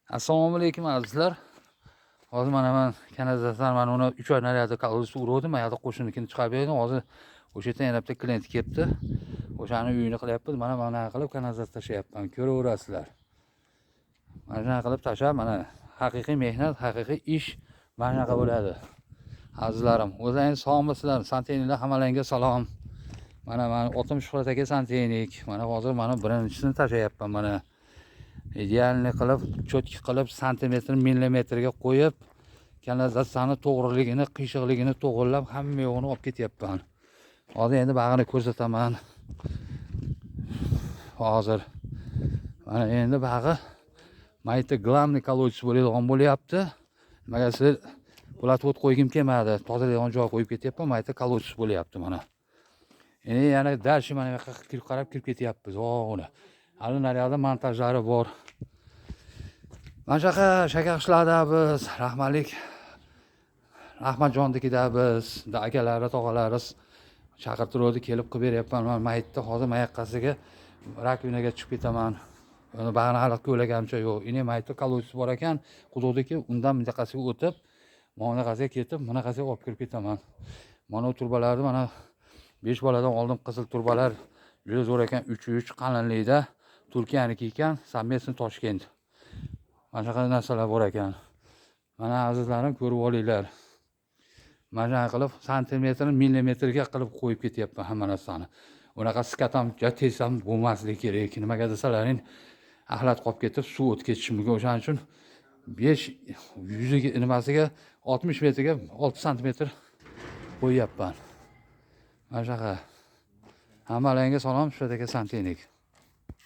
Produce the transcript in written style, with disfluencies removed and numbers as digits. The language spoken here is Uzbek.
Assalomu alaykum, azizlar. Hozir mana man kanalizatsiya, mana uni 3 oy naryoqda колодец uruvdim, mana yoqda qo'shnikini chiqarib berdim. Hozir o'sha yerdan yana bitta klient kelibdi. O'shani uyini qilyapmiz. Mana mana qilib kanalizatsiya tashlayapman. Ko'raverasizlar. Mana shunaqa qilib tashlab, mana haqiqiy mehnat, haqiqiy ish mana shunaqa bo'ladi. Azizlarim, o'zlaringiz sog'misizlar? Santexniklar, hammalaringga salom. Mana man otim Shuhrat aka, santexnik. Mana hozir mana birinchisini tashlayapman mana. Идеальный qilib, чётко qilib, santimetr, millimetrga qo'yib, kanalizatsiyani to'g'riligini, qiyshiqligini to'g'irlab, hamma yo'g'ini olib ketyapman. Hozir endi bag'ini ko'rsataman. Hozir mana endi bag'i mana yerda главный колодец bo'ladigan bo'lyapti. Nimaga sizlar bular qo'ygim kelmadi. Tozalaydigan joy qo'yib ketyapman. Mana yerda колодец bo'lyapti mana. Endi yana дальше mana bu yoqqa kirib qarab kirib ketyapmiz. Uni. Hali naryoqda montajlari bor. Mana shunaqa Shakarqishloqda biz, rahmatlik Rahmatjonnikida biz, akalari, tog'alari chaqirtiruvdi, kelib qilib beryapman. Man mayitni hozir mayoqqasiga раковина ga tushib ketaman. Uni bag'rini hali ko'laganimcha yo'q. Ini mayitda колодец bor ekan, quduqniki, undan bunaqasiga o'tib, mana bunaqasiga ketib, bunaqasiga olib kirib ketaman. Mana bu trubalarni mana 5 boladan oldim, qizil trubalar juda zo'r ekan, 3 3 qalinlikda. Turkiyaniki ekan, совместно Toshkent. Mana shunaqa narsalar bor ekan. Mana, azizlarim, ko'rib olinglar. Mana shunaqa qilib santimetrni millimetrga qilib qo'yib ketyapman hamma narsani. Unaqa скат ham juda tez ham bo'lmasligi kerak. Nimaga desalaring, axlat qolib ketib, suv o'tib ketishi mumkin. O'shaning uchun 5 yuziga nimasiga 60 metrga 6 santimetr qo'yyapman. Mana shunaqa. Hammalaringga salom, Shuhrat aka santexnik.